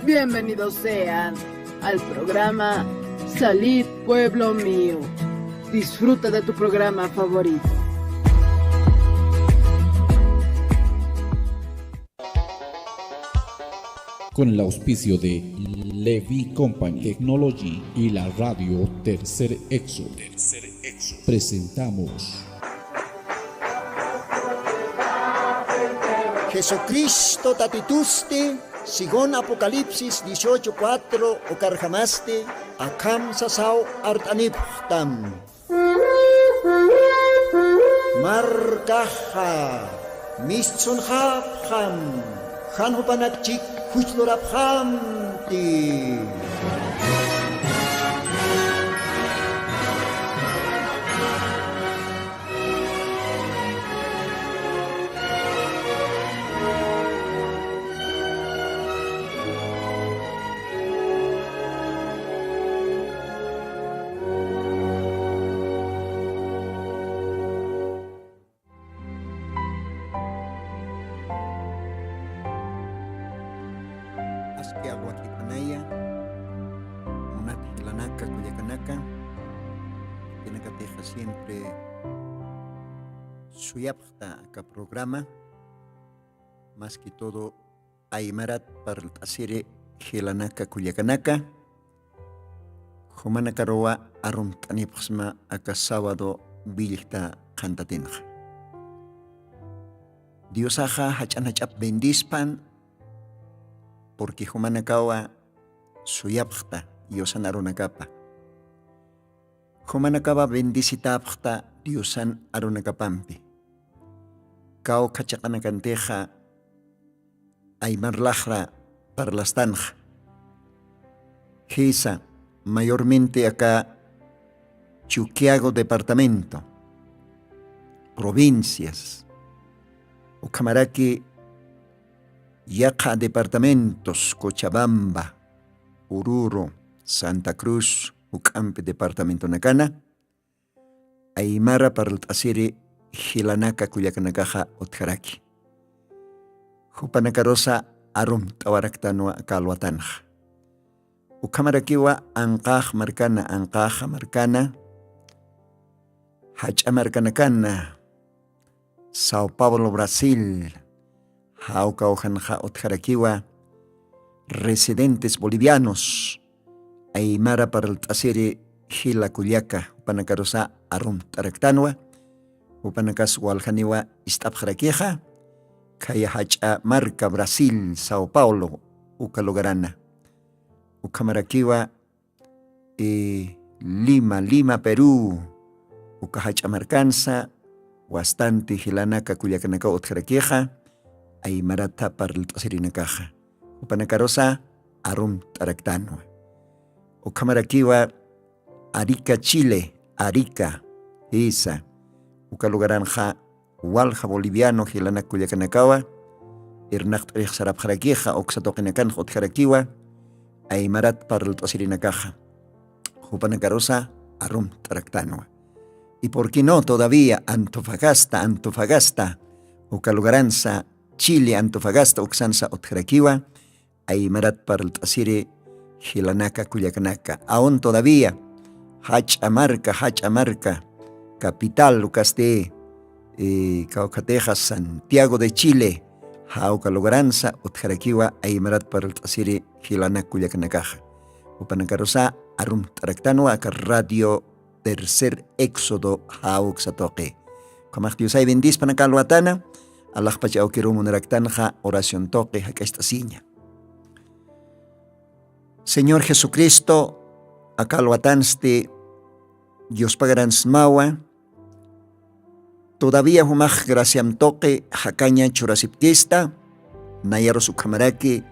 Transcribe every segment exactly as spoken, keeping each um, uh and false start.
Bienvenidos sean al programa Salid, pueblo mío. Disfruta de tu programa favorito. Con el auspicio de Levi Company Technology y la radio Tercer Éxodo, presentamos Jesucristo tatitusti, según Apocalipsis dieciocho cuatro, ukarjamasti akham sasaw art'anipxtam. Markaxa mistsunxapxam, jan jupanak chik juchlurapxamti. Aski alwakipanaya, munat jilanaka, kullakanaka, kinakatixa siempre suyapxta aka programa, más que todo aymarat parlt'asiri jilanaka, kullakanaka, jumanakaruwa arumt'anipxsma aka sábado willkta qhantatinxa. Diosaxa jach'an jach'ap bendispan, porque jumanakawa suyapxta Diosan arunakapa. Jumanakawa bendisitapxta Diosan arunakapampi. Kawkha chiqanakantixa aymar laxra parlastanxa. Jisa, mayormente aka Chuquiago departamento, provincias, ukhamaraki yaqha departamentos, Cochabamba, Oruro, Santa Cruz, juk'ampi departamentonakana, aymara parlt'asiri jilanaka kullakanakaxa utjaraki. Jupanakarusa arumt'awaraktanwa aka alwatanxa. Ukhamarakiwa anqax markana, anqaxa markana, jach'a markanakana, Sao Paulo, Brasil, jawka ujanxa utjarakiwa residentes bolivianos, aymara parlt'asiri jila kullaka, jupanakarusa arumt'araktanwa, jupanakas waljaniwa ist'apxarakixa, khaya jach'a marka Brasil, Sao Paulo, uka lugarana. Ukhamarakiwa, eh, Lima, Lima, Perú, uka jach'a markansa, bastante jilanaka kullakanakaw utjarakixa, aymarata parlt'asirinakaxa. Jupanakarusa arumt'araktanwa. Ukhamarakiwa Arica, Chile, Arica, jisa. Uka lugaranxa walja boliviano jilanak kullakanakawa, irnaqt'arix sarapxarakixa, uksa tuqinakanxa utjarakiwa, aymarat parlt'asirinakaxa. Jupanakarusa arumt'araktanwa. Y por qué no todavía Antofagasta, Antofagasta, uka lugaransa, Chile, Antofagasta, uksansa utjarakiwa, aymarat parlt'asiri jilanaka kullakanaka. Aún todavía, jach'a marka, jach'a marka, capital ukasti, eh, kawkhatixa Santiago de Chile, jawka lugaransa utjarakiwa aymarat parlt'asiri jilanak kullakanakaxa. Jupanakarusa arumt'araktanwa aka Radio Tercer Éxodo jawksa tuqi. Ukhamax Diosay bendispan aka alwatana, alaxpach awkiru munaraktanxa oración tuqi jak'acht'asiña. Señor Jesucristo, aka alwatansti Diospa gransmawa, todavía jumax graciam tuqi jakaña churasipkista, nayarus ukhamaraki,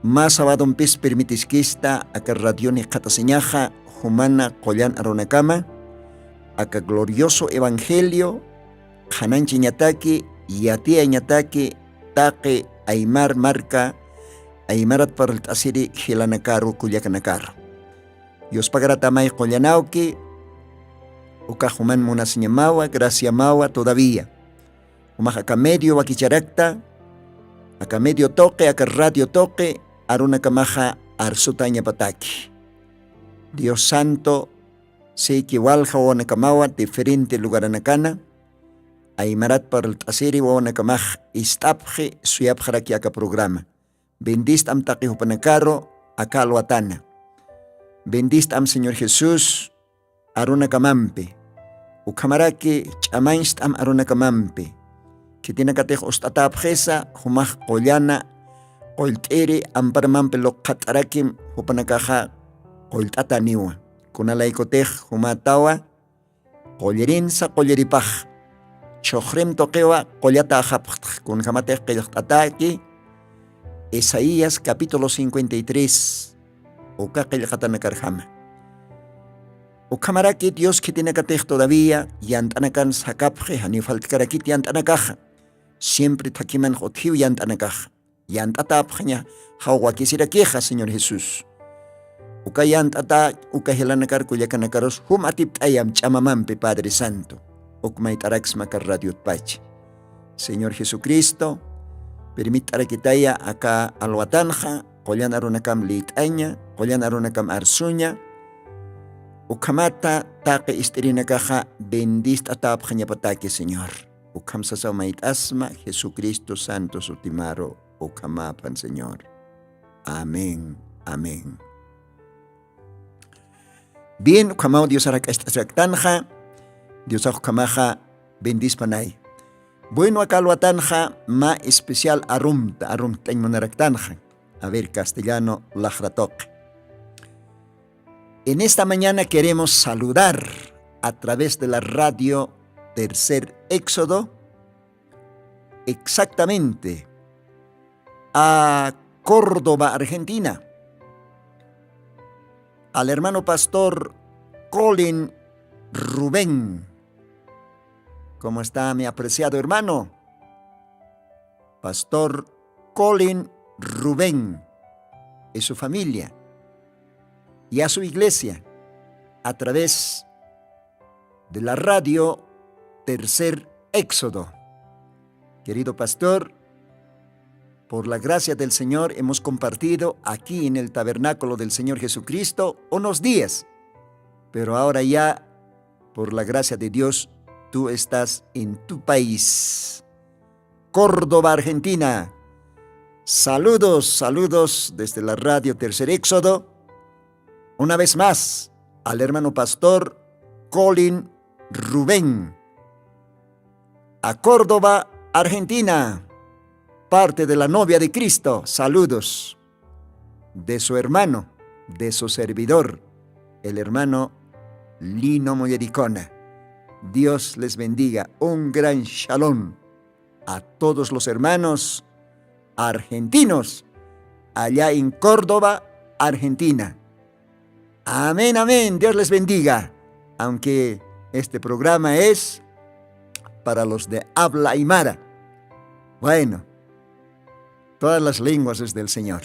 mä sabadompis permitiskista aka radioni qhat'asiñaxa, jumana qullan arunakama, aka glorioso evangelio, qhananchañataki, yatiyañataki, taqi aymar marka, aymarat parlt'asiri jilanakaru kullakanakaru. Diospa gratamay qullanawki, ukax juman munasiñamawa, graciamawa todavía. Jumax aka medio wakicharakta, aka medio tuqi, aka radio tuqi, arunakamaxa arsutañapataki. Dios Santo, siki walja wawanakamawa diferente lugaranakana aymarat parlt'asiri wawanakamax ist'apxi suyapxaraki aka programa. Bendist'am taqi jupanakaru aka alwatana. Bendist'am Señor Jesús arunakamampi. Ukhamaraki ch'amañcht'am arunakamampi. Khitinakatix ust'atäpxisa jumax qullana qullt'iri amparamampi luqhat'arakim jupanakaxa qullt'ataniwa. Kunalaykutix jumatawa qullirinsa qulliripax chhuxrim tuqiwa qullata axapxtx kunjamatix qillqt'ataki. Isaías capítulo cincuenta y tres uka qillqatanakarjama. Ukhamaraki Dios khitinakatix todavía yant'anakan sakapxi janiw faltkarakit yant'anakaxa. Siempre thakhimanx utjiw yant'anakaxa. Yant'atäpxaña jaw wakisirakixa Señor Jesús. Uka yant'ata uka jilanakar kullakanakarus jum atipt'ayam ch'amamampi Padre Santo. Uk mayt'araksma aka radiotpacha. Señor Jesucristo, permitt'arakitaya aka alwatanxa qullan arunakam liyt'aña, qullan arunakam arsuña. Ukhamata taqi ist'irinakaxa bendist'atäpxañapataki Señor. Ukham sasaw mayt'asma Jesucristo santo sutimaru. Ukhamapan Señor. Amén. Amén. Bien, ukhamaw Diosar jak'acht'asiraktanxa. Diosax ukhamaxa bendispanay. Bueno, aka alwatanxa mä especial arumta arumt'añ munaraktanxa. A ver, castellano laxratoq. En esta mañana queremos saludar a través de la radio Tercer Éxodo, exactamente a Córdoba, Argentina, al hermano pastor Colin Rubén. ¿Cómo está mi apreciado hermano? Pastor Colin Rubén y su familia y a su iglesia a través de la radio Tercer Éxodo. Querido pastor, por la gracia del Señor hemos compartido aquí en el tabernáculo del Señor Jesucristo unos días, pero ahora ya, por la gracia de Dios, tú estás en tu país, Córdoba, Argentina. Saludos, saludos desde la radio Tercer Éxodo. Una vez más, al hermano pastor Colin Rubén. A Córdoba, Argentina, parte de la novia de Cristo, saludos de su hermano, de su servidor, el hermano Lino Mollericona. Dios les bendiga. Un gran shalom a todos los hermanos argentinos allá en Córdoba, Argentina. Amén, amén. Dios les bendiga. Aunque este programa es para los de habla aymara. Bueno, todas las lenguas es del Señor.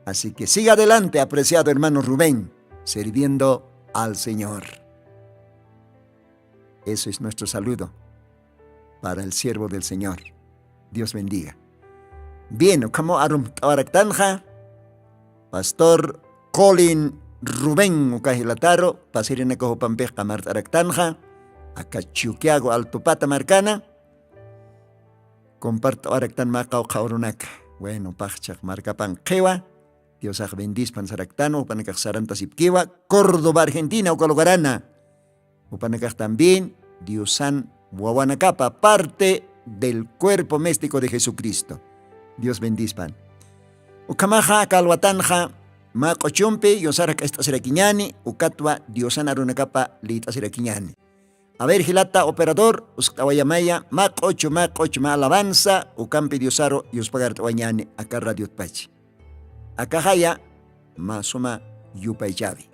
Así que siga adelante, apreciado hermano Rubén, sirviendo al Señor. Eso es nuestro saludo para el siervo del Señor. Dios bendiga. Bien, ukhamaw arumt'awaraktanxa, pastor Colin Rubén uka jilataru, pasirinaka jupampix qamart'araktanxa, aka Chuquiago Altupata markana, compart'awaraktan mä qawqha urunaka. Bueno, paqchaq markapan qhiwa, Diosax bendispan saraktanwa, jupanakax sarantasipkiwa, Córdoba, Argentina, uka lugarana. Jupanakax también Diosan wawanakapa parte del cuerpo místico de Jesucristo. Dios bendispan. Ukhamaxa aka alwatanxa mä q'uchumpi Diosar jak'acht'asirakiñäni, ukatwa Diosan arunakapa liyt'asirakiñäni. A ver, jilata operador, uskt'awayamaya, mä q'uchu, mä q'uchu, mä alabanza, ukampi Diosaru yuspagart'awañäni aka radiotpacha. Akaxaya, mä suma yupaychawi.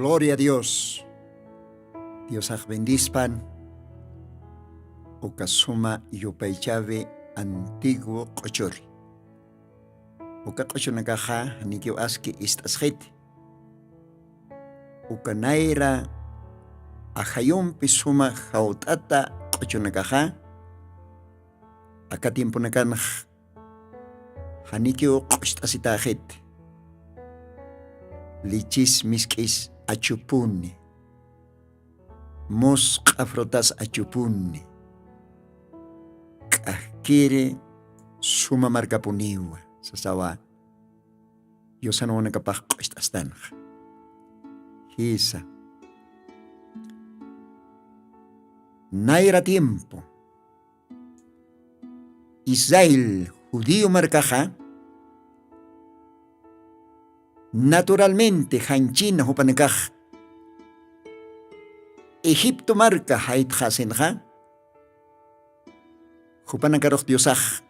Gloria a Dios. Diosax bendispan uka suma yupaychawi antiguo q'uchuri. Uka q'uchunakaxa janikiw aski ist'asxiti. Uka nayra ajayumpi suma jawt'ata q'uchunakaxa, aka tiemponakanx janikiw q'ucht'asitäxiti. Lichis misk'is achupuni. Musq'a frutas achupuni. K'ajkiri suma markapuniwa sasawa. Yusan wawanakapax q'ust'astanxa jisa. Nayra tiempo israel judío markaxa naturalmente janchina jupanakax egipto marka jaytxasinxa jupanakarux diosax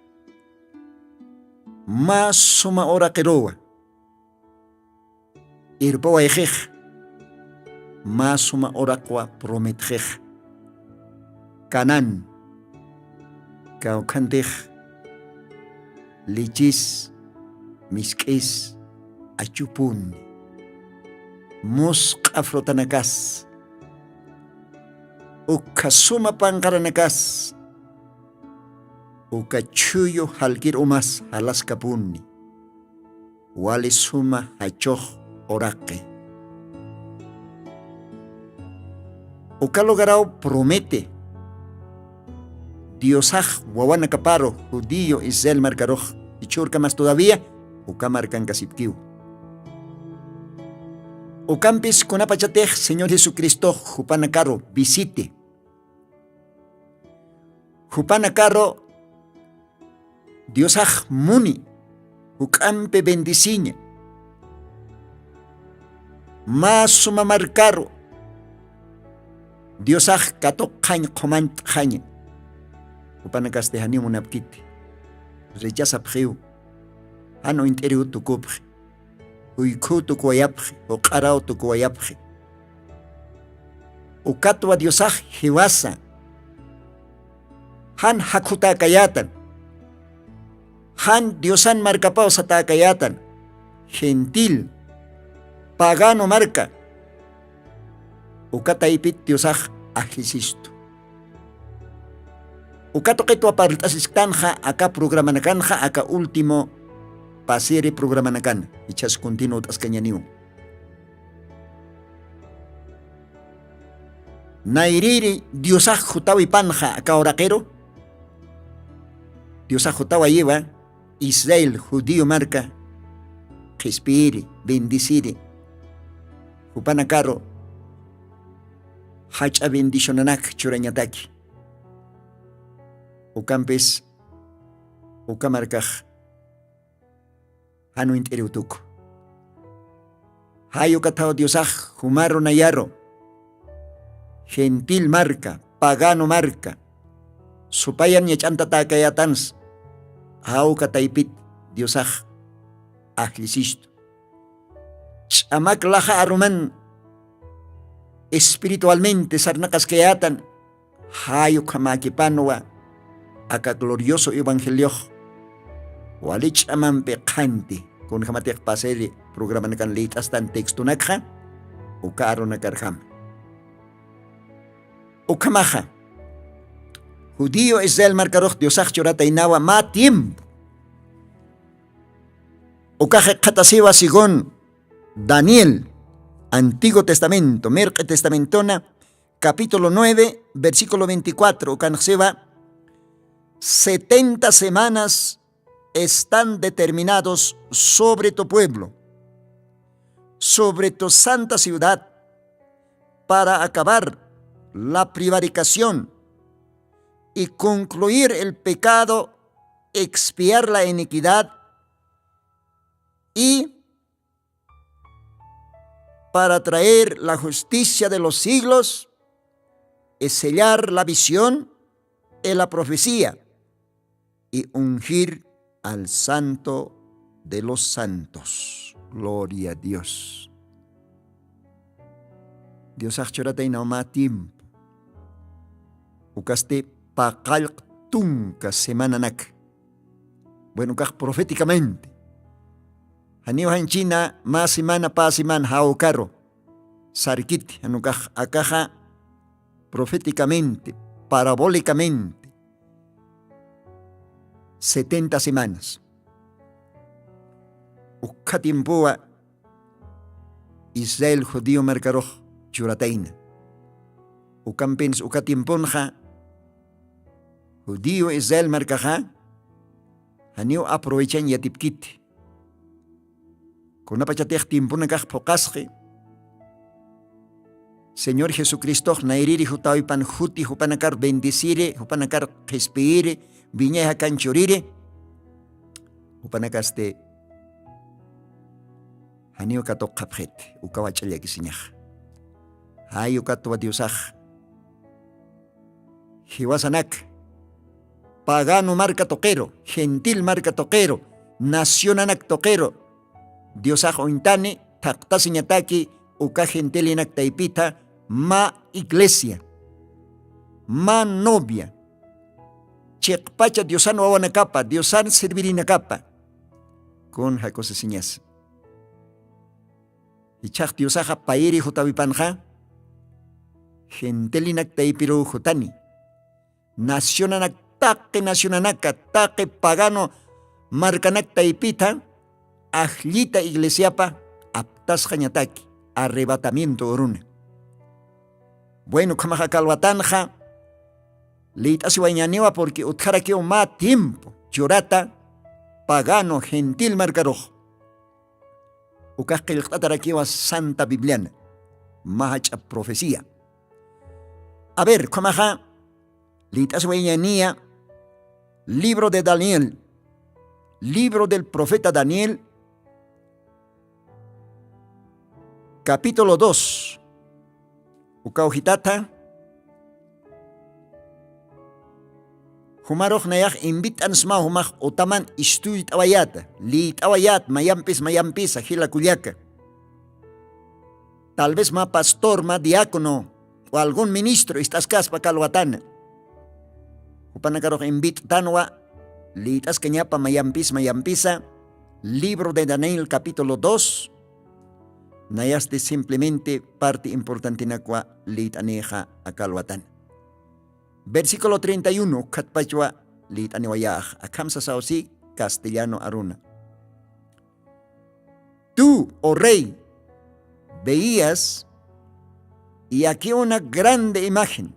mä suma uraqiruwa irpawayxix mä suma uraqwa prometxix kanan kawkhantix lichis misk'is achupuni musq'a frutanakas ukha suma panqaranakas uka chhuyu jalkir umas jalaskapuni wali suma jachux uraqi uka lugaraw promete diosax wawanakaparu judío israel markarux ichhurkamas todavía uka markankasipkiw ukampis kunapachatix señor jesucristox jupanakaru visite jupanakaru diosax muni juk'ampi bendiciña mä suma markaru diosax katuqxañ qhumant'xaña jupanakasti janiw munapkiti rechasapxiw jan uñt'iriw tukupxi juykhuw tukuwayapxi juq'araw tukuwayapxi ukatwa diosax jiwasa jan jakhutäkayätan jan diosan markapaw satäkayätan gentil pagano marka uka taypit diosax ajllisistu uka tuqitwa parlt'asisktanxa aka programanakanxa aka último pasiri programanakan ichhas continuwt'askañaniw nayriri diosax jutawipanxa aka uraqiru diosax jutawayiwa israel judío marka qhispiyiri bendeciri jupanakaru jach'a bendicionanak churañataki ukampis uka markax jan uñt'iriw tuku jay ukathaw diosax jumaru nayaru gentil marka pagano marka supayan ñach'antatäkayätansa jawka taypit diosax ajllisistu ch'amak laxa aruman espiritualmente sarnaqaskayätan jay ukhamakipanwa aka glorioso evangeliox wali ch'amampi qhanti kunjamatix pasiri programanakan liyt'astan textonakxa uka arunakarjama ukhamaxa judío israel markarux diosax churataynawa mä tiempo ukax iqhatasiwa según daniel antiguo testamento mirq'i testamentona capítulo nueve versículo veinticuatro ukanxsiwa setenta semanas están determinados sobre tu pueblo sobre tu santa ciudad para acabar la prevaricación y concluir el pecado expiar la iniquidad y para traer la justicia de los siglos y sellar la visión y la profecía y ungir al santo de los santos gloria a dios. Diosax churataynaw mä tiempo ukasti paqallq tunka semananak bueno ukax proféticamente janiw janchina mä semana pä semana jawkaru sarkiti jan ukax akaxa proféticamente parabólicamente setenta semanas ukha tiempowa israel judío markarux churatayna ukampins uka tiemponxa judío israel markaxa Janiw aprovechañ yatipkiti. Kunapachatix tiemponakax phuqasqi, Señor Jesucristox nayriri jutawipan juti jupanakar bendeciri, jupanakar qhispiyiri, wiñay jakan churiri, jupanakasti janiw katuqxapxit, uka wach'a llakisiñax. Jay ukatwa Diosax jiwasanak pagano marka tuqiru, gentil marka tuqiru, nacionanak tuqiru Diosax uñtani, thaqtasiñataki uka gentilinak taypitha mä iglesia, mä novia, chiqpacha Diosan wawanakapa, Diosan servirinakapa. Kun jakusisiñas. Ichhax Diosaxa payri jutawipanxa, gentilinak taypiruw jutani. Nacionanak, taqi nacionanaka, taqi pagano markanak taypitha, ajllita iglesiapa aptasqañataki, arrebatamiento uruna. Bueno, ukhamaxa kalwatanxa, liyt'asiwayañäniwa, porque utjarakiw mä tiempo churata pagano, gentil markarux. Ukax qillqt'atarakiwa Santa Bibliana, mä jach'a profecía. A ver, ukhamaxa, liyt'asiwayañäniya, libro de Daniel, libro del profeta Daniel, capítulo dos. Ukaw jitatha, jumarux nayax invit'ansmaw jumax utaman istuyt'awayäta, liyt'awayät mayampis mayampisa, jila kullaka. Tal vez mä pastor, mä diácono, o algún ministro ist'askaspa kalwatana. Jupanakarux invit'tanwa, liyt'askañapa mayampis mayampisa, libro de Daniel capítulo dos, nayasti simplemente parte importantenakwa liyt'anixa akalwatan. Versículo treinta y uno, khatpachwa liyt'aniwayäx, akham sasaw si castellano aruna. Tú, oh rey, veías, y aquí una grande imagen.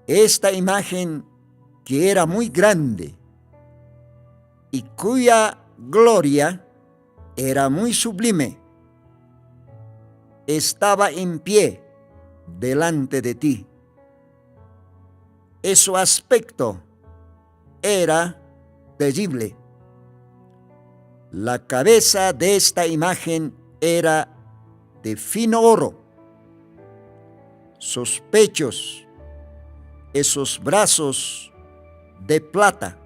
Esta imagen que era muy grande y cuya gloria era muy sublime, estaba en pie delante de ti. Y su aspecto era terrible. La cabeza de esta imagen era de fino oro, sus pechos y sus brazos de plata,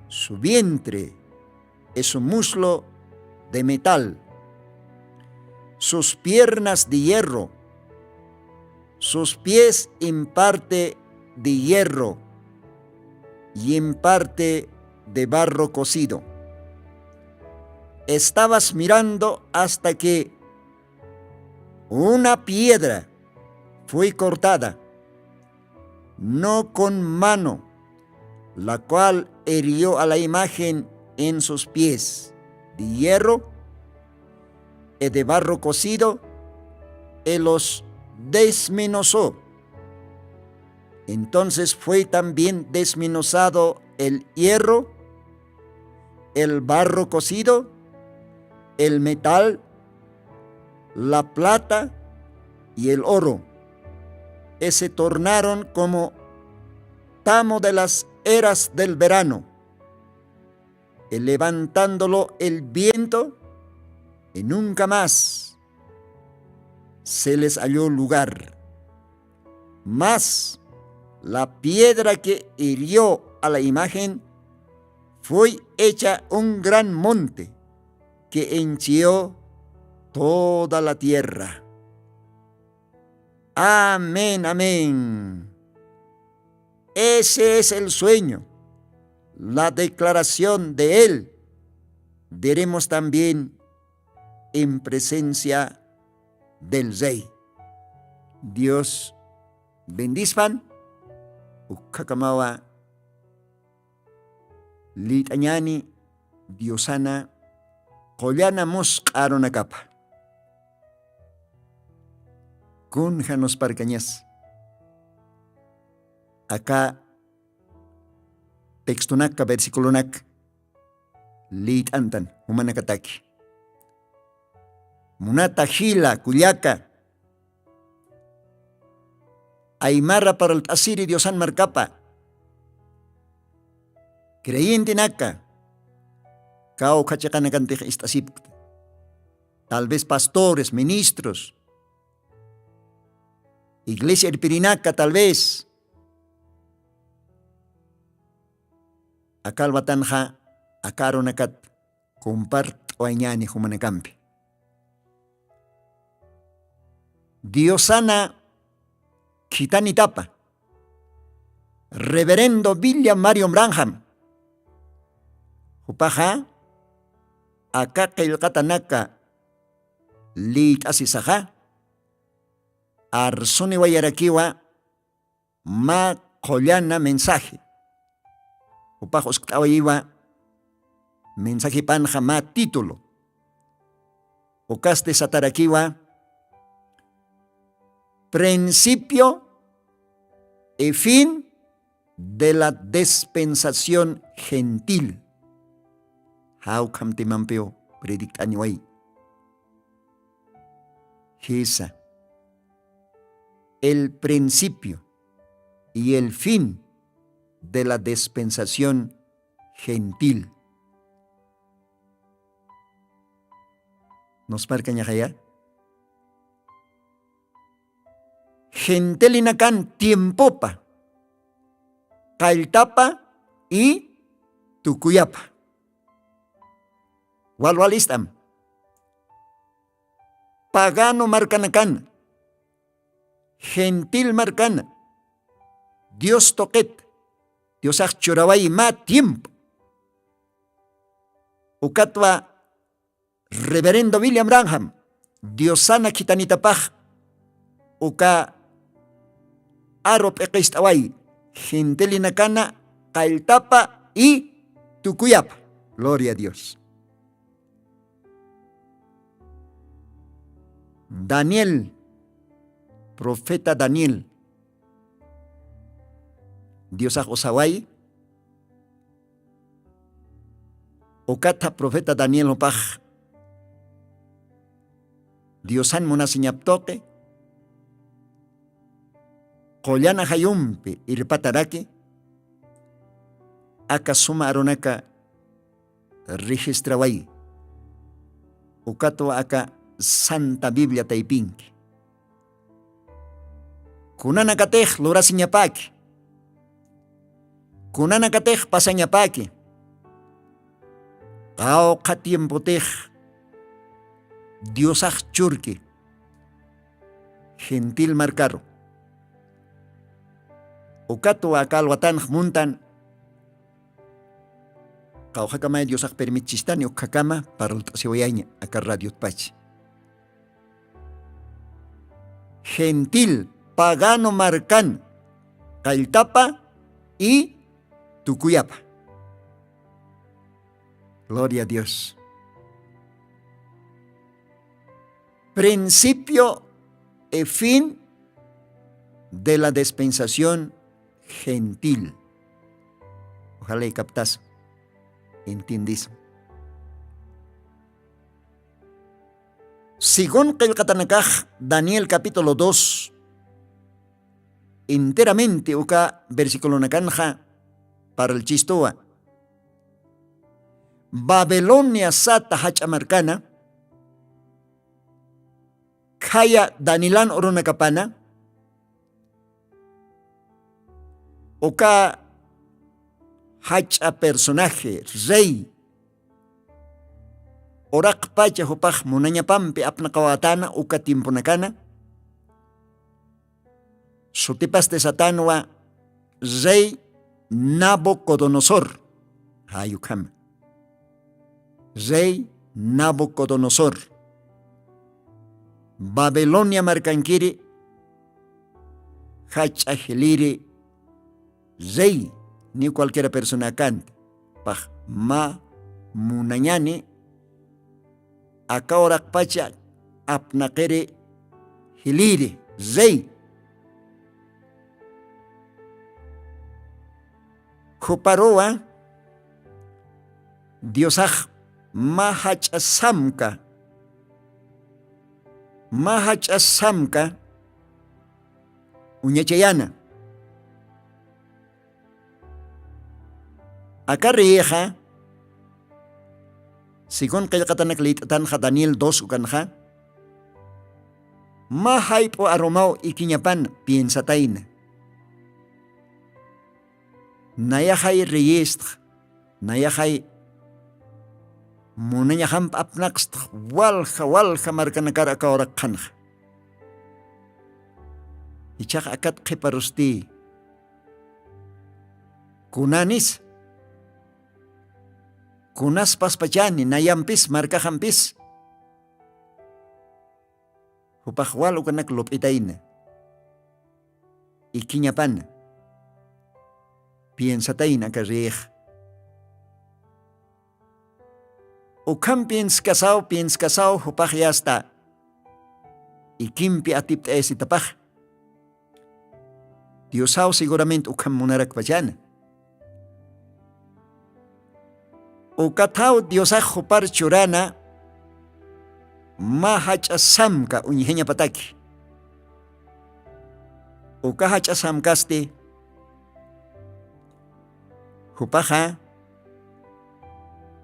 su vientre y su muslo de metal, sus piernas de hierro, sus pies en parte de hierro y en parte de barro cocido. Estabas mirando hasta que una piedra fue cortada, no con mano, la cual hirió a la imagen en sus pies de hierro y de barro cocido, y los desmenuzó. Entonces fue también desmenuzado el hierro, el barro cocido, el metal, la plata y el oro, y se tornaron como tamo de las eras del verano, y levantándolo el viento, y nunca más se les halló lugar. Mas la piedra que hirió a la imagen fue hecha un gran monte que enchió toda la tierra. Amén, amén. Ese es el sueño, la declaración de él. Veremos también en presencia del rey. Dios bendispan, ukhakamawa lït'añani Diosana qullana musq'a arunakapa. Kun janusparkañas aka textonaka, versiculonaka liyt'antan jumanakataki. Munata jila, kullaka, aymara parlt'asiri Diosan markapa creyentenaka, kawkha chiqanakantix ist'asipkta. Tal vez pastores, ministros, iglesia irpirinaka, tal vez aka alwatanxa aka arunakat compart'wayañäni jumanakampi. Diosana khitanitapa, reverendo William Marion Branham, jupaxa aka qillqatanaka liyt'asisaxa arsuniwayarakiwa mä qullana mensaje. Jupax uskt'awayiwa mensajepanxa mä título. Ukasti satarakiwa: Principio y fin de la dispensación gentil. Jawkham temampiw predikt'aniway. Jisa. El principio y el fin de la dispensación gentil. Nusparkañaxaya. Gentilinakan tiempopa, qalltapa y tukuyapa. Walwalist'am. Pagano markanakana, gentil markana, Dios tuqit, Diosax churawayi mä tiempo. Ukatwa reverendo William Branham, Diosana khitanitapax uka aru p'iqist'awayi, gentelinakana qalltapa y tukuyapa. Gloria a Dios. Daniel, profeta Daniel, Diosax usawayi, ukatha profeta Daniel jupax Diosan munasiñap tuqi, qullan ajayumpi irpataraki, aka suma arunaka registrawayi. Ukatwa aka Santa Biblia taypinki. Kunanakatix lurasiñapaki, kunanakatix pasañapaki, qawqha tiempotix Diosax churki gentil markaru. Ukatwa aka alwatanx muntan, qawqhakamay Diosax permitchistani ukhakama parlt'asiwayaña aka radiotpacha. Gentil, pagano markan, qalltapa y tukuyapa. Gloria a Dios. Principio y fin de la dispensación gentil. Ojalá y captas, entiendes. Según qillqatanakax Daniel capítulo dos, enteramente uka versiculonakanxa parlchistuwa. Babilonia sata jach'a markana, khaya Danilan urunakapana, uka jach'a personaje, rey, uraqpacha jupax munañapampi apnaqawatana uka tiemponakana, sutipasti satanwa rey Nabucodonosor. Jayukhama. Rey Nabucodonosor, Babilonia markankiri jach'a jiliri rey, ni cualquiera persona kanta, pax mä munañani aka uraqpacha apnaqiri jiliri rey. Khuparuwa diosax mä jach'a samka mä jach'a samka uñachayana. Aka riyixa según qillqatanak lït'atanxa daniel dos ukanxa mä jayp'u arumaw ikiñapan piensatayna. Nayaxay reyestx nayaxay munañaxamp apnaqstx walja walja markanakar aka uraqxanxa. Ichax akat qhiparusti kunanis kunas paspachani nayampis markaxampis jupax wal ukanak lup'itayna ikiñapana piensatayna aka riyixa. Ukham pienskasaw pienskasaw jupax yasta ikimpi atipt'ayasitapax diosaw segurament ukham munarakpachana. Ukathaw diosax jupar churana mä jach'a samka uñjañapataki. Uka jach'a samkasti jupaxa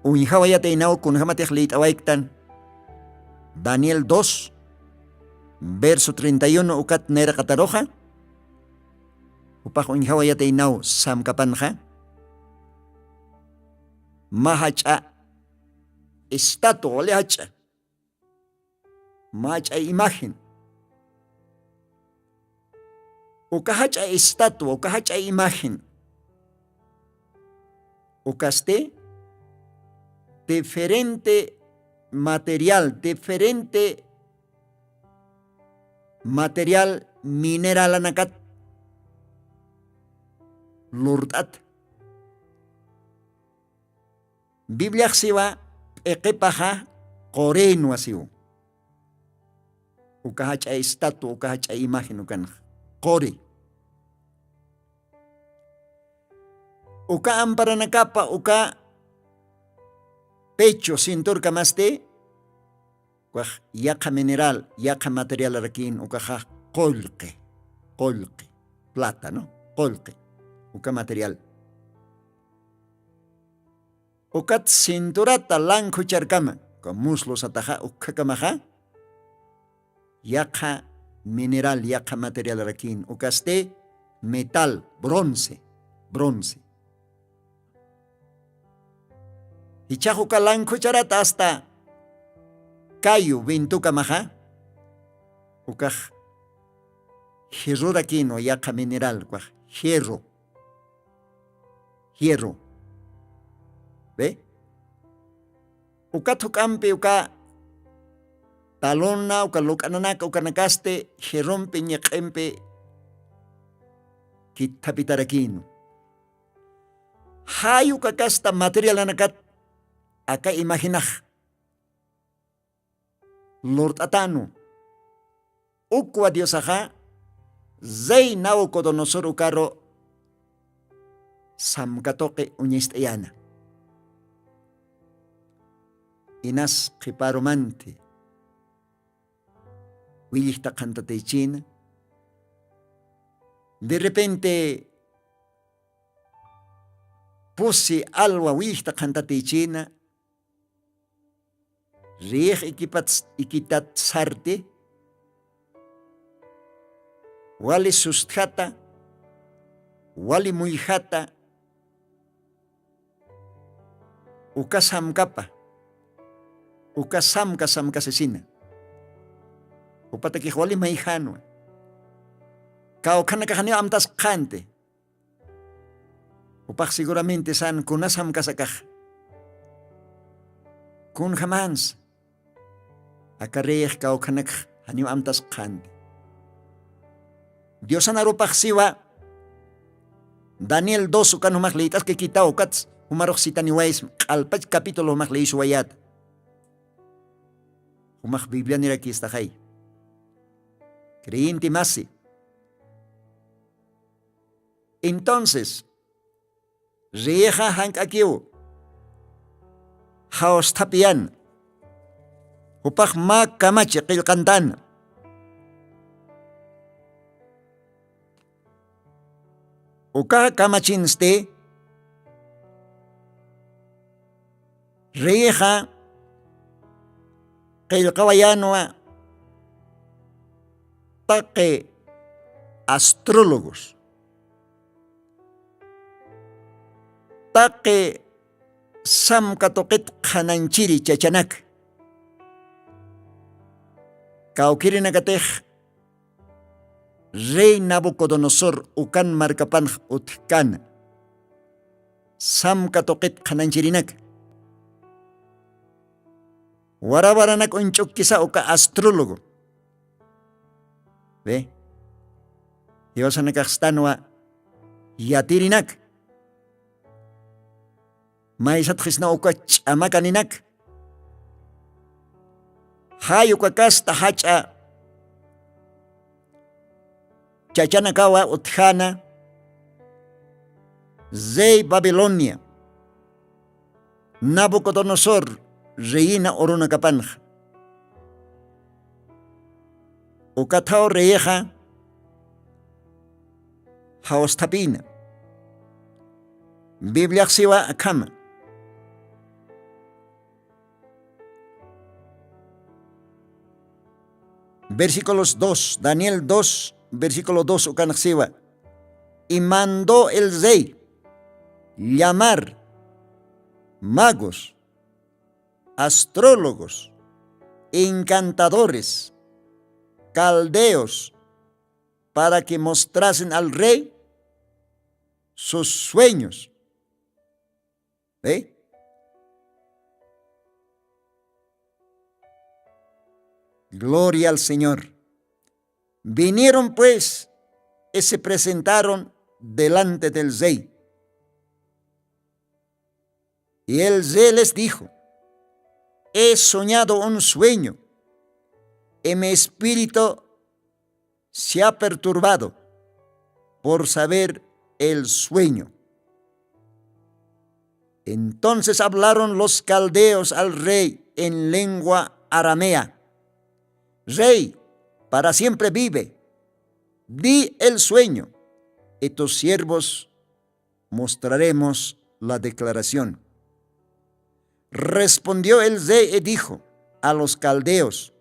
uñjawayataynaw kunjamatix lït'awayktan daniel dos verso treinta y uno ukat nayraqataruxa jupax uñjawayataynaw samkapanxa mä jach'a estatua wali jach'a mä jach'a imagen uka jach'a estatua uka jach'a imagen ukasti diferente material diferente material mineralanakat lurt'ata. Bibliaxsiwa p'iqipaxa qurinwa siw uka jach'a estatua uka jach'a imagen ukanxa quri. Uka amparanakapa uka pecho cinturkamasti ukax yaqha mineral yaqha materialarakin ukaxa qullqi qullqi plata no qullqi uka material. Ukat cinturata lankhucharkama uka muslusataxa ukhakamaxa yaqha mineral yaqha materialarakin ukasti metal bronce bronce. Ichax uka lankhucharata asta kayu vintukamaxa ukax jerrorakinwa yaqha mineral ukax jerro jerro. Ve ukat juk'ampi uka talona uka luk'ananaka ukanakasti jerrompi ñiq'impi kitthapitarakinu. Jay uka kasta materialanakat aka imaginax lurt'atanu. Ukwa diosaxa rey nabucodonosor ukaru samkatuqi uñist'ayana. Inas qhiparumanti willixta qhantatichina derrepente pusi alwa willixta qhantatichina riyix ikipat ikitat sarti wali sustjata wali mullxata uka samkapa uka samka samkasisina. Upatakix wali mayjanwa kawkhanakaxaniw amtasqanti. Upax seguramente san kuna samkasakax kunjamansa aka reyix kawkhanakx janiw amtasqanti. Diosanarupax siwa daniel dos ukan jumax liyt'askikitaw ukats jumarux sitaniwaysma q'alpach capítulo jumax liysuwayata. Jumax biblianirakistaxay creyente masi. Entonces Riyixa jank'akiw jawsthapiyan. Jupax mä kamachi qillqantan. Ukaxa kamachinsti, riyixa qillqawayanwa taqi astrólogos, taqi samka tuqit qhanañchiri chachanak, kawkirinakatix rey Nabucodonosor ukan markapanx utjkana, samka tuqit qhanañchirinaka. Warawaranak uñch'ukkisa uka astrólogo. Ve, jiwasanakaxstanwa yatirinak, maysatxisna uka ch'amakaninak. Jay uka kasta jach'a chachanakawa utjana rey Babilonia, Nabucodonosor reyina urunakapanxa. Ukathaw reyixa jawsthapina. Bibliaxsiwa akhama. Versículos dos, Daniel dos, versículo dos ukanaxsiwa. Y mandó el rey llamar magos, astrólogos, encantadores, caldeos, para que mostrasen al rey sus sueños. ¿Ve? Gloria al Señor. Vinieron pues y se presentaron delante del rey. Y el rey les dijo: "He soñado un sueño, y mi espíritu se ha perturbado por saber el sueño". Entonces hablaron los caldeos al rey en lengua aramea: "Rey, para siempre vive. Di el sueño, y tus siervos mostraremos la declaración". Respondió el rey y dijo a los caldeos: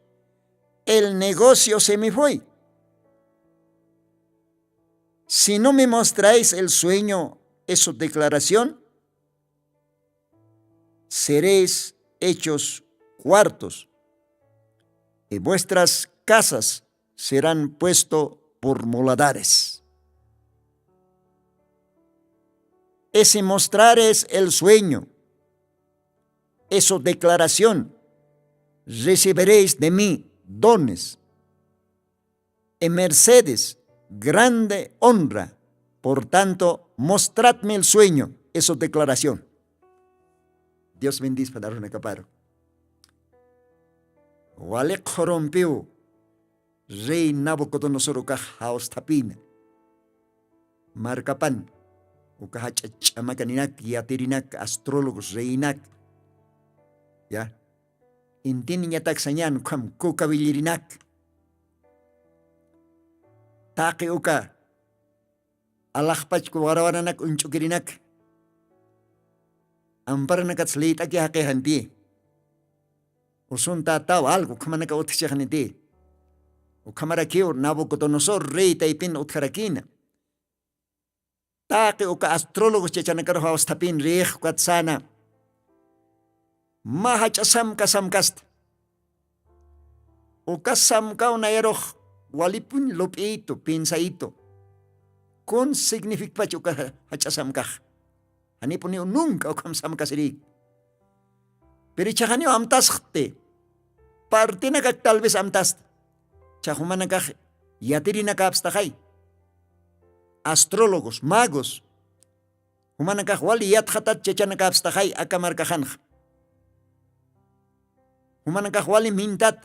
"El negocio se me fue. Si no me mostráis el sueño y su declaración, seréis hechos cuartos, y vuestras casas serán puesto por muladares. Y si mostrares el sueño, y su declaración, recibiréis de mí dones y mercedes, grande honra. Por tanto, mostradme el sueño, es su declaración". Dios bendispa, darunakaparu. Wali qhurumpiw rey Nabucodonosor ukax jawsthapina. Markapan uka jach'a ch'amakaninak, yatirinak, astrólogos, reyinak, ya, intiniñatak sañan ukham kukawillirinak, taqi uka alaxpachku warawaranak uñch'ukirinak, amparanakats liyt'aki jaqixanti. Usuntataw algo ukhamanaka utjchixaniti. Ukhamarakiw Nabucodonosor rey taypin utjarakina. Taqi uka astrólogos chachanakaru jawsthapin rix ukat sana, mä jach'a samka samkasta. Uka samkaw nayarux walipun lup'itu, pinsayitu. Kun significpach uka jach'a samkax. Janipuniw nunca ukham samkasirïk. Pero ichhaxaniw amtasxti. Partinakak tal vez amtasta. Ichhax jumanakax yatirinakapstaxay. Astrólogos, magos, jumanakax wali yatxatat chachanakäpstaxay aka markaxanxa. Jumanakax wali mintat,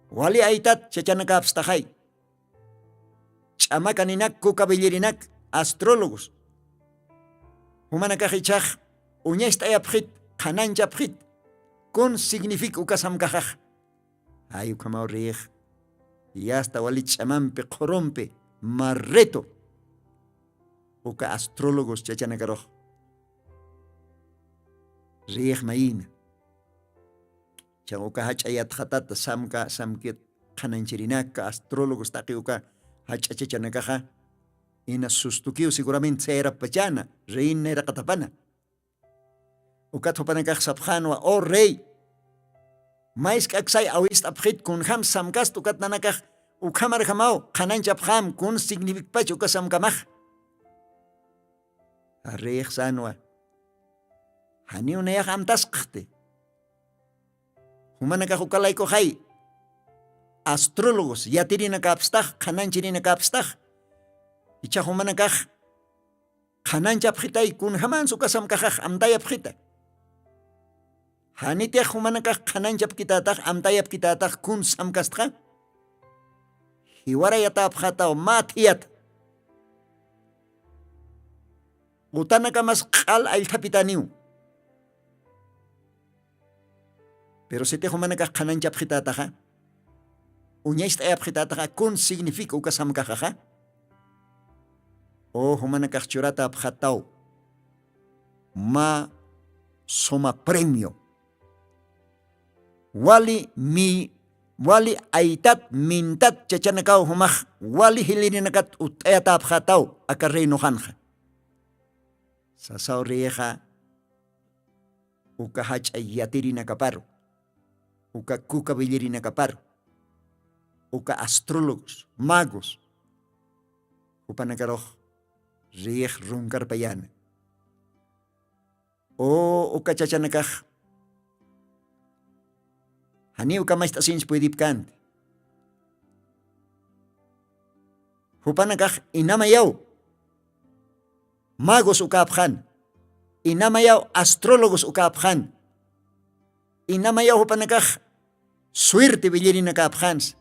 wali aytat chachanakäpstaxay. Ch'amakaninak, kukabillirinak, astrólogos, Jumanakax ichhax uñast'ayapxit, qhananchapxit. Kun signific uka samkaxax? Ay ukhamaw rix. Yasta wali ch'amampi qhurumpi marritu uka astrólogos chachanakarux rix mayina. Chan uka jach'a yatxatata samka samkit qhananchirinaka astrólogos taqi uka jach'a chachanakaxa ina sustukiw seguramente sayarapachana reina iraqatapana. Ukat jupanakax sapxanwa o rey, maysk'aksay awist'apxit kunjam samkast ukat nanakax ukhamarjamaw qhananchapxam kun significpach uka samkamax. Reyxsanwa janiw nayax amtasqti. Jumanakax ukalaykuxay astrólogos yatirinakapstax qhananchirinakapstax. Ichax jumanakax qhananchapxitay kunjamans uka samkaxax amtayapxita. Janitix jumanakax qhananchapkitatax amtayapkitatax kun samkastxa. Jiwarayatapxataw mä thiyata utanakamas q'al allthapitaniw. Pero sitix jumanakax qhananchapxitataxa uñacht'ayapxitataxa kun significa uka samkaxaxa? O jumanakax churatapxataw mä suma premio wali mi wali aytat mintat chachanakaw jumax wali jilirinakat utt'ayatapxataw aka reinoxanxa. Sasaw riyixa uka jach'a yatirinakaparu uka kuka billirinakaparu uka astrólogos magos jupanakarux riyix runkarpayana. O uka chachanakax janiw kamacht'asinch puydipkänti. Jupanakax inamayaw magos ukäpxan, inamayaw astrólogos ukäpxan, inamayaw jupanakax suerte billirinakäpxans,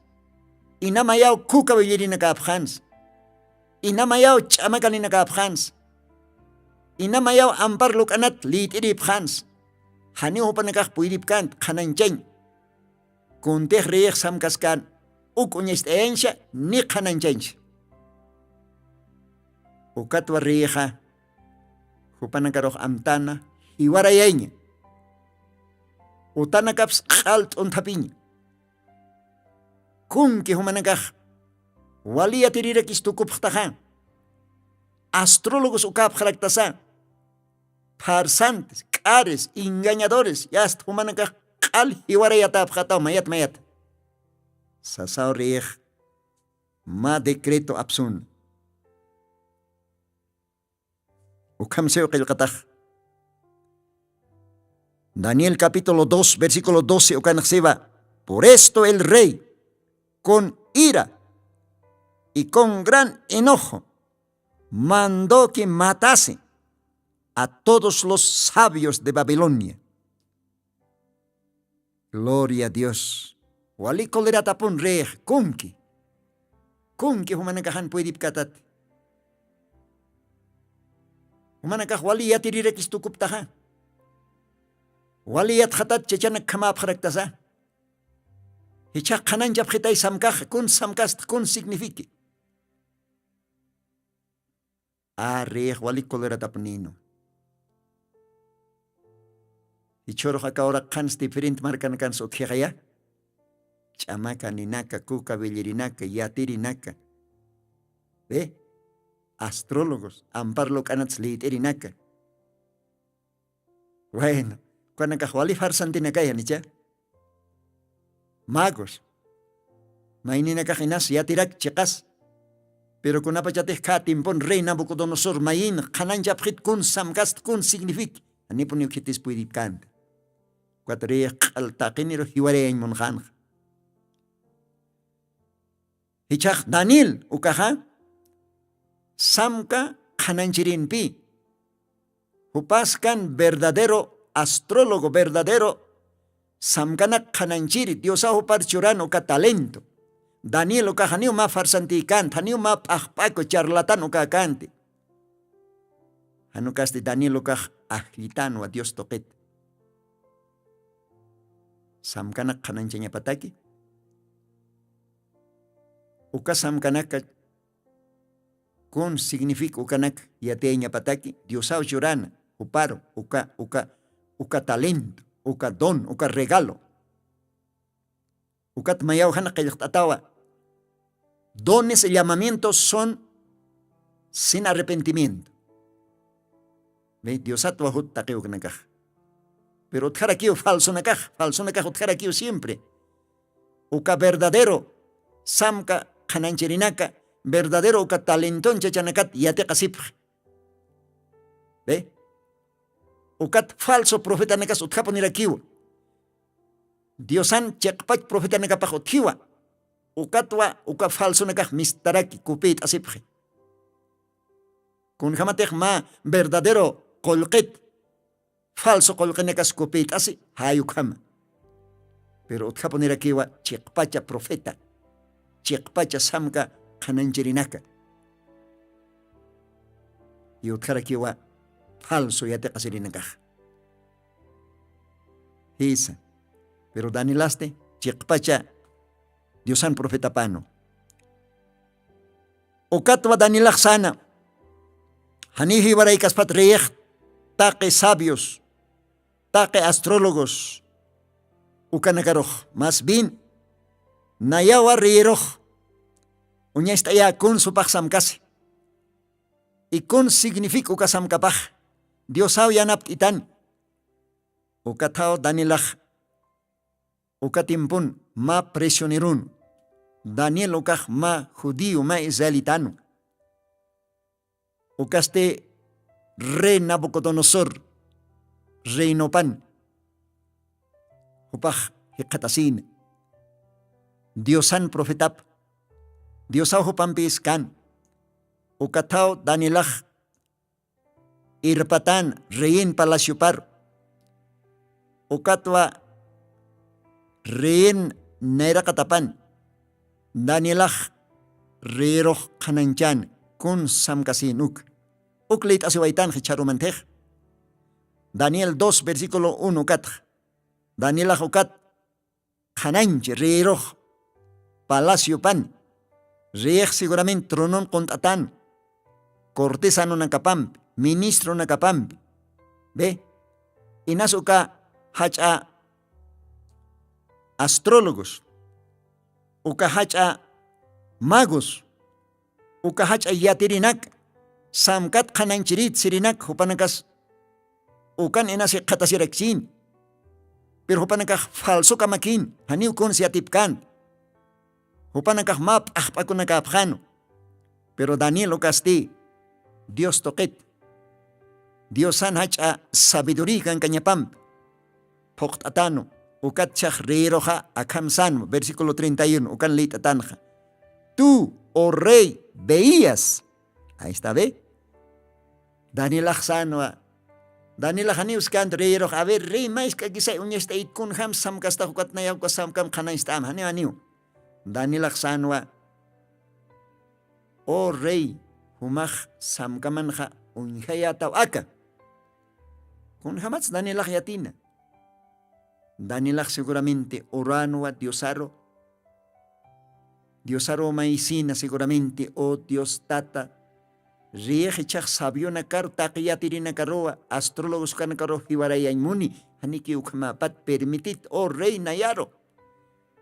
inamayaw kuka billirinakäpxans, inamayaw ch'amakaninakapxans, inamayaw ampar luk'anat liyt'iripxans. Janiw jupanakax puydipkant qhananchañ kuntix riyix samkaskan uk uñacht'ayañsha ni qhananchañsha. Ukatwa riyixa jupanakarux amtana jiwarayaña utanakaps q'al t'unthapiña. Kunki jumanakax wali yatirirakis tukupxtaxa astrólogos ukapxaraktasa pharsantes k'ares engañadores yasta jumanakax q'al jiwarayatapxataw mayat mayat. Sasaw riyix mä decreto apsun. Ukham siw qillqatax daniel capítulo dos versículo doce ukanxsiwa. Por esto el rey con ira y con gran enojo mandó que matase a todos los sabios de babilonia. Gloria a dios. Wali coleratapun rix kunki kunki jumanakaxan puydipkatat. Jumanakax wali yatirirakis tukuptaxa wali yatxatat chachanak khamäpxaraktasa. Jichhax qhananchapxitay samkax kun samkastx kun signifique? Arix wali coleratapninu. Jichhurux aka uraq qhans diferente markanakans utjixaya ch'amaka ninaka kuka billirinaka yatirinaka be astrólogos ampar luk'anats liyt'irinaka. Wayna ukanakax wali farsantinakaya nicha magos mayninakax inas yatirak chiqas. Pero kunapachatix kha timpun rey nabucodonosor mayin qhananchapxit kun samkast kun signific anipuniw khitis puydipkanta. Ukat rey q'al taqiniru jiwarayañ munxanxa. Jichhax daniel ukaxa samka qhananchirinpi jupaskan verdadero astrólogo verdadero samkanak qhananchiri diosaw jupar churan uka talento. Daniel ukaxaniw mä farsantïkant janiw mä p'axp'aku charlatan ukäkanti. Janukasti daniel ukax ajllitanwa dios tuqit. Samkanak qhananchañapataki uka samkanaka kun significa ukanak yatiyañapataki diosaw churana juparu uka uka uka talento uka don uka regalo. Ukat mayaw jana qillqt'atawa dones y llamamientos son sin arrepentimiento. Diosatwa jut taqiwknakax pero utjarakiw falsonakax falsonakax utjarakiw siempre. Uka verdadero samka qhananchirinaka verdadero uka talenton chachanakat yatiqasipx. Ukat falso profetanakas utjapunirakiwa diosan chiqpach profetanakapax utjiwa. Ukatwa uka falsonakax mistaraki kupït'asipxi. Kunjamatix mä verdadero qullqit falso qullqinakas kupït'asi jayukhama. Pero utjapunirakiwa chiqpacha profeta chiqpacha samka qhananchirinaka y utjarakiwa falso yatiqasirinakax. Jisa. Pero danielasti chiqpacha diosan profetapanu. Ukatwa danielax sana janiw jiwaraykaspat reyix taqi sabios taqi astrólogos ukanakarux mas bien nayawa reyirux uñast'ayä kun supax samkasi y kun significa uka samkapax diosaw yanapt'itan. Ukathaw danielax uka timpun mä prisionerun daniel ukax mä judío mä israelitanu. Ukasti rey nabucodonosor reynopan jupax jikxatasïna diosan profetap diosaw jupampïskan. Ukathaw danielax irpatan reyin palaciopar ukatwa reyin nayraqatapan danielax reyirux qhanañchan kun samkasin uk uk lït'asiwaytanxa chharumantix. Daniel dos versículo uno ukatxa danielax ukat qhananchi reyirux palaciopan reyix segurament tronon qunt'atan cortesanonakapampi ministronakapampi. Be inas uka jach'a astrólogos uka jach'a magos uka jach'a yatirinak samkat qhananchirit sirinak jupanakas ukan inasi qhatasirakchin. Pero jupanakax falsokamakin janiw kuns yatipkant jupanakax mä p'axp'akunakapxanu. Pero daniel ukasti dios tuqit diosan jach'a sabidurí kankañapampi phuqt'atanu ukat chax reyiruxa akham sanwa versículo treinta y uno ukan lït'atanxa. Tú o rey veías. Ahí está ve. Danielax sanwa danielax janiw skanti reyirux a ver rey maysk'akisay uñast'ayit kunjam samkastax ukat nayawka samkam qhanañst'am janiw janiw. Danielax sanwa o rey jumax samkamanxa uñjayätaw aka. Kunjamats danielax yatina danielax seguramente oranwa diosaru diosaru maysina seguramente o dios tata reyix ichhax sabionakaru taqi yatirinakaruwa astrólogos kanakaruw jiwarayañ muni janiki ukhamäpat permitit o rey nayaru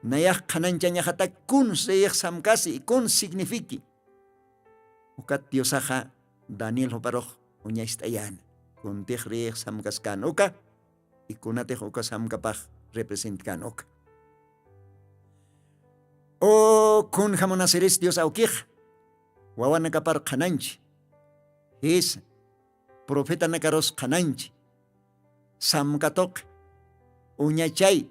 nayax qhananchañaxatak kuns reyix samkasi y kuns signifiqui. Ukat diosaxa daniel juparux uñacht'ayäna kuntix reyix samkaskän uka y kunatix uka samkapax representkän uka. O kunjamunasiris dios awkix wawanakapar qhananchi jisa profetanakarus qhananchi samkatuqi uñachay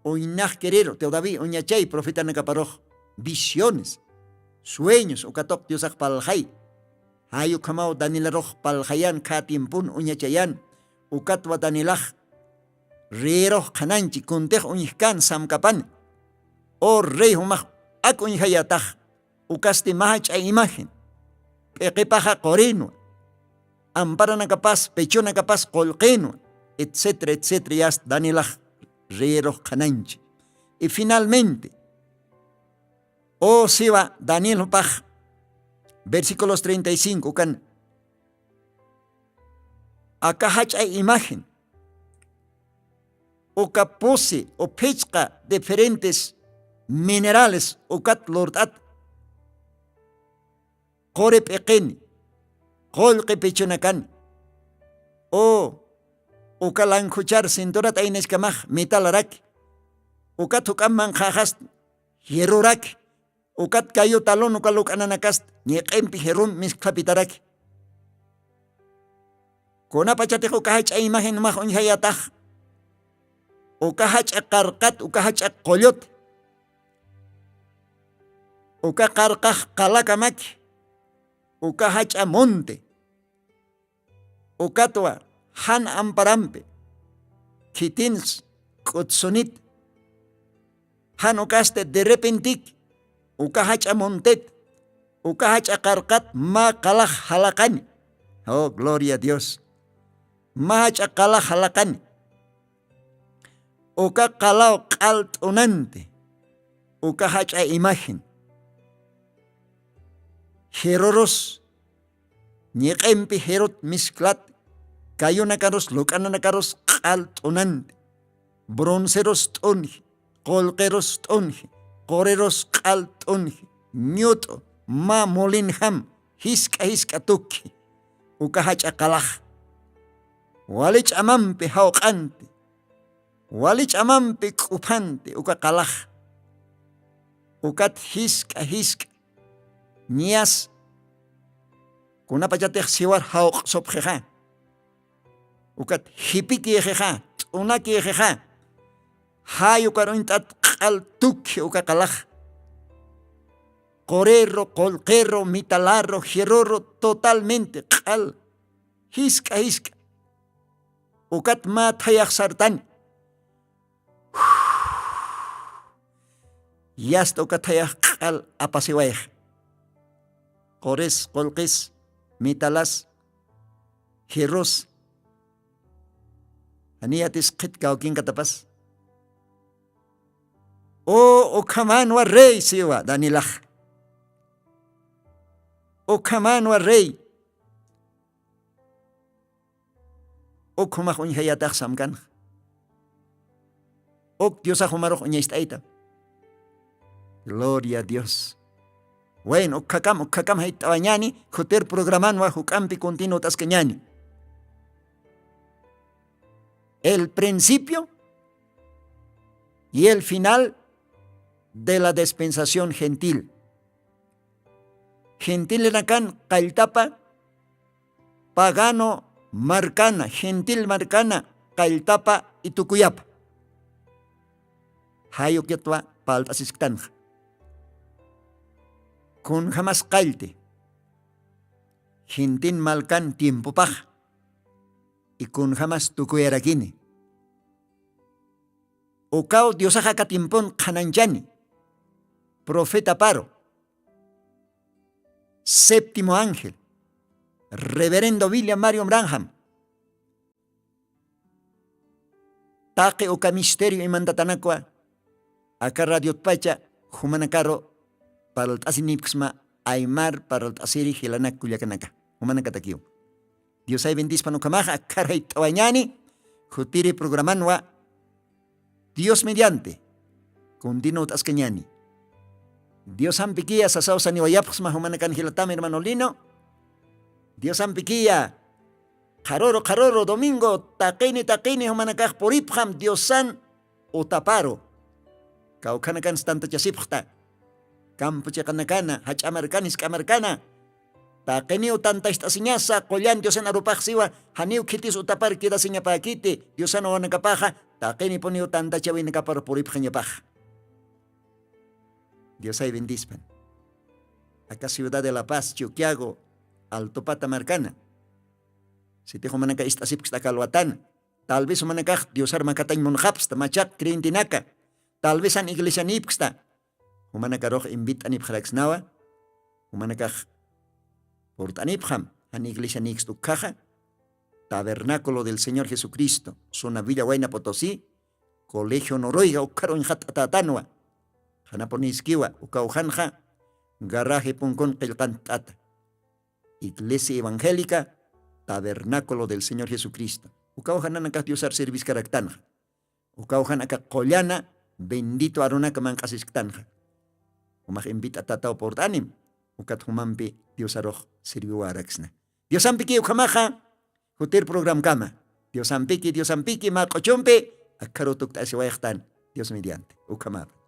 uñnaxkiriru todavía uñachay profetanakaparux visiones sueños ukatuq diosax palxay. Jay ukhamaw danilarux palxayan khä tiempon uñachayan ukatwa danilax reyirux qhanañchi kuntix uñjkän samkapan o rey jumax ak uñjayatax ukasti mä jach'a imagen p'iqipaxa qurinwa amparanakapas pechunakapas qullqinwa, etcétera etcétera yasta danielax reyerux qhanañchi. Y finalmente o siwa daniel jupax versículos treinta y cinco ukan aka jach'a imagen uka pusi uphichqa diferentes minerales ukat lurt'at quri p'iqini qullqi pichunakani u uka lankhuchar cinturat aynaskamax metalaraki ukat juk'am manqhaxast hierroraki ukat kayu talun uka luk'ananakast ñiq'impi hierrompi miskphapitaraki. Kunapachatix uka jach'a imagen jumax uñjayatax uka jach'a qarqat uka jach'a qullut uka qarqax qalakamaki uka jach'a munti ukatwa jan amparampi khitins k'utsunit jan ukasti derrepentiki uka jach'a muntit uka jach'a qarqat mä qalax jalaqani. Oh gloria a dios. Mä jach'a qalax jalaqani uka qalaw q'al t'unanti uka jach'a imagen jerorus ñiq'impi jerut misklat kayunakarus luk'ananakarus q'al t'unanti broncerus t'unji qullqirus t'unji qurirus q'al t'unji ñut'u mä mulinjam jisk'a jisk'a tukji uka jach'a qalax wali ch'amampi jawq'anti wali ch'amampi k'uphanti uka qalax ukat jisk'a jisk'a ñiyas kunapachatix siwar jawq'supxixa ukat jipikïxixa t'unakïxixa jay ukar uñt'at q'al tukji uka qalax quriru qullqiru mitalarru jiruru totalmente q'al jisk'a jisk'a ukat mä thayax sartani yasta uka thayax q'al apasiwayxa quris qullqis mitalas jirrus janiyatis qhit kawkinkatapas u ukhamanwa rey siwa danielax ukhamanwa rey ukhumax uñjayatax samkanxa uk diosax umarux uñacht'ayta. Gloria a dios. Wen ukkhakam ukkhakam jayt'awañani khutir programanwa juk'ampi kuntinut'askañani el principio y el final de la dispensación gentil. Gentilinakan qalltapa pagano markana gentil markana qalltapa itukuyapa jayukyatwa palt'asisktanxa kunjamas qallti gentil malkan tiempopaxa ikunjamas tukuyarakini ukaw diosaxa katimpun qhananchani profeta paro séptimo ángel reverendo william mario branham taqi uka misterio imantatanakwa aka radiotpacha jumanakaru parlt'asinipksma aymar parlt'asiri jilanak kullakanaka jumanakatakiw diosay bendispan ukhamaxa akharjayt'awañani jutiri programanwa dios mediante kuntinut'askañani diosampikiya sasaw saniwayapxsma jumanakan jilatam hermano lino diosampikiya qharuru qharuru domingo taqini taqini jumanakax puripxam diosan utaparu kawkhanakan stantachasipxta kampu chiqanakana jach'amarkana jisk'amarkana taqiniw tantacht'asiñasa qullan diosan arupaxsiwa janiw khitis utapar quedasiñapäkiti diosan wawanakapaxa taqinipuniw tantachawinakapar puripxañapaxa diosay bendispan aka ciudad de la paz chuquiago altupata markana sitix umanaka ist'asipksta aka alwatana tal vez umanakax diosar makatañ munxapxta machaq creyentenaka tal vez an iglesianipksta jumanakarux invit'anipxaraksnawa jumanakax purt'anipxam Jan iglesia nikst ukhaxa, tabernaculo del señor jesucristo, suna villa wayna potosi, colegio noroyga ukharuñ jat'atatanwa. Janapuniskiwa ukawjanxa, garaje punkun qillqant'ata, iglesia evangélica, tabernaculo del señor jesucristo. Ukawjananakax diosar serviskaraktanxa. Ukawjanaka qullana, bendito arunaka manq'asisktanxa. Umax invit'atataw purt'anim, ukat jumampi diosarux serviwaraksna. Diosampiki ukhamaxa, jutir programkama. Diosampiki diosampiki mä q'uchumpi, akharu tukt'asiwayxtan, dios mediante ukhamapi.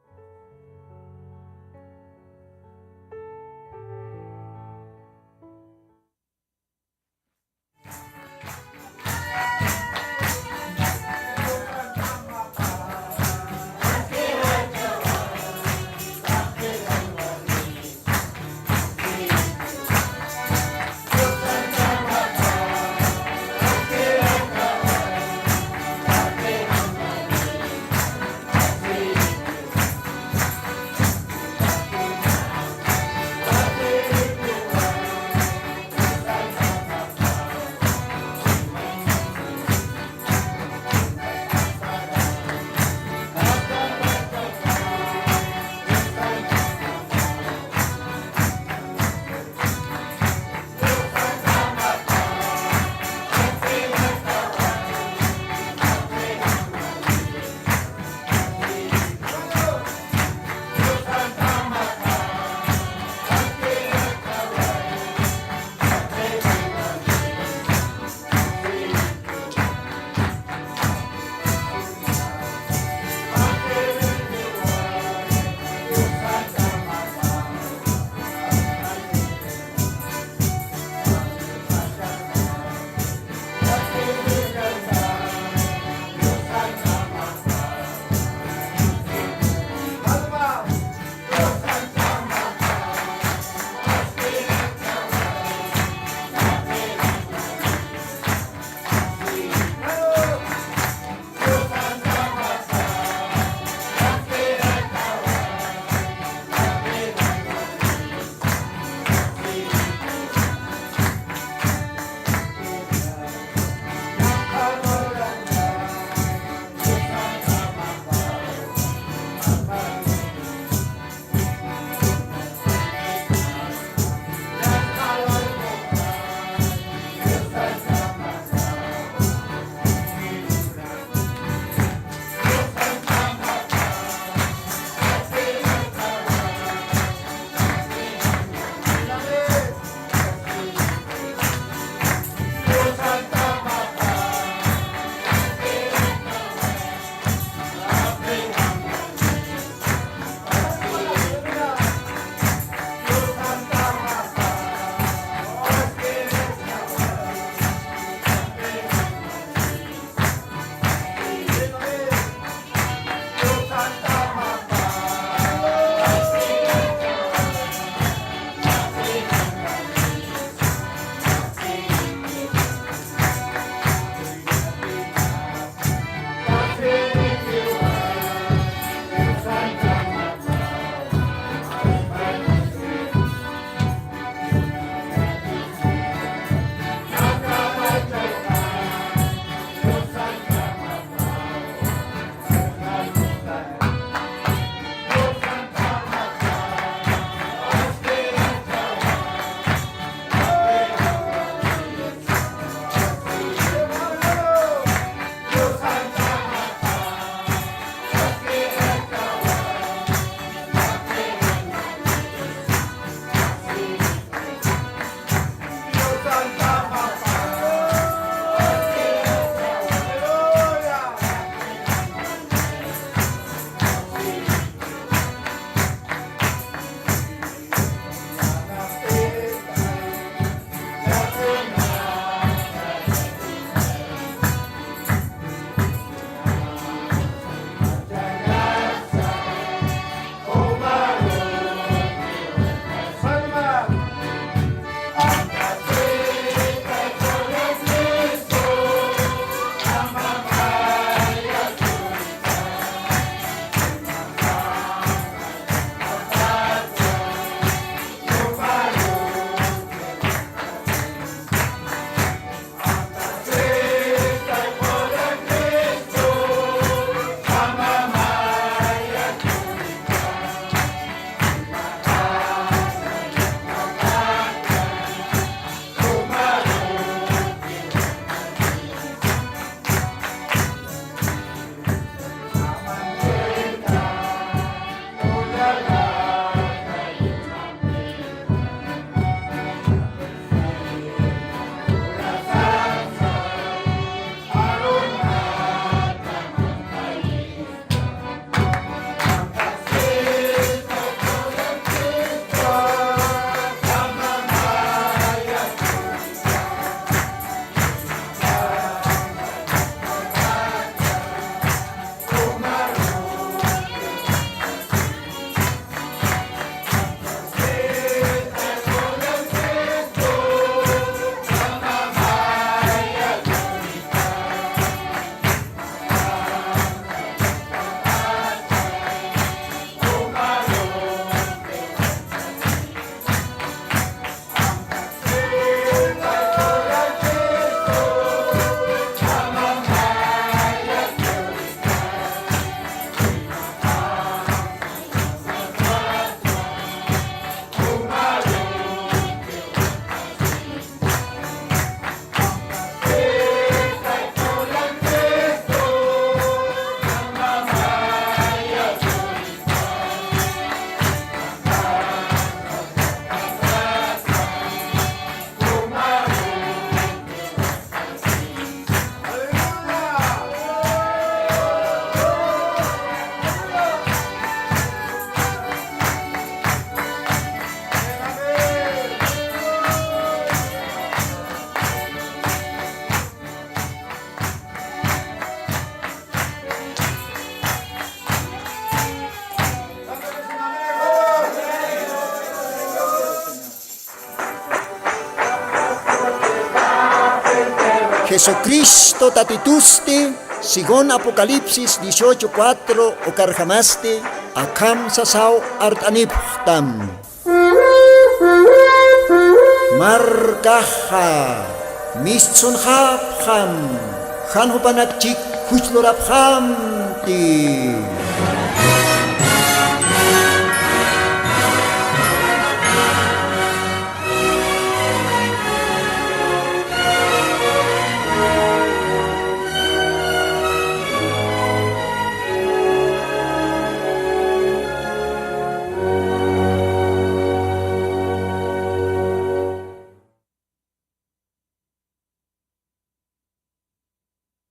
Jesucristo Tatitusti, según Apocalipsis dieciocho cuatro ukarjamasti, akham sasaw art'anipxtam. Markaxa mistsunxapxam, jan jupanak chik juchlurapxamti.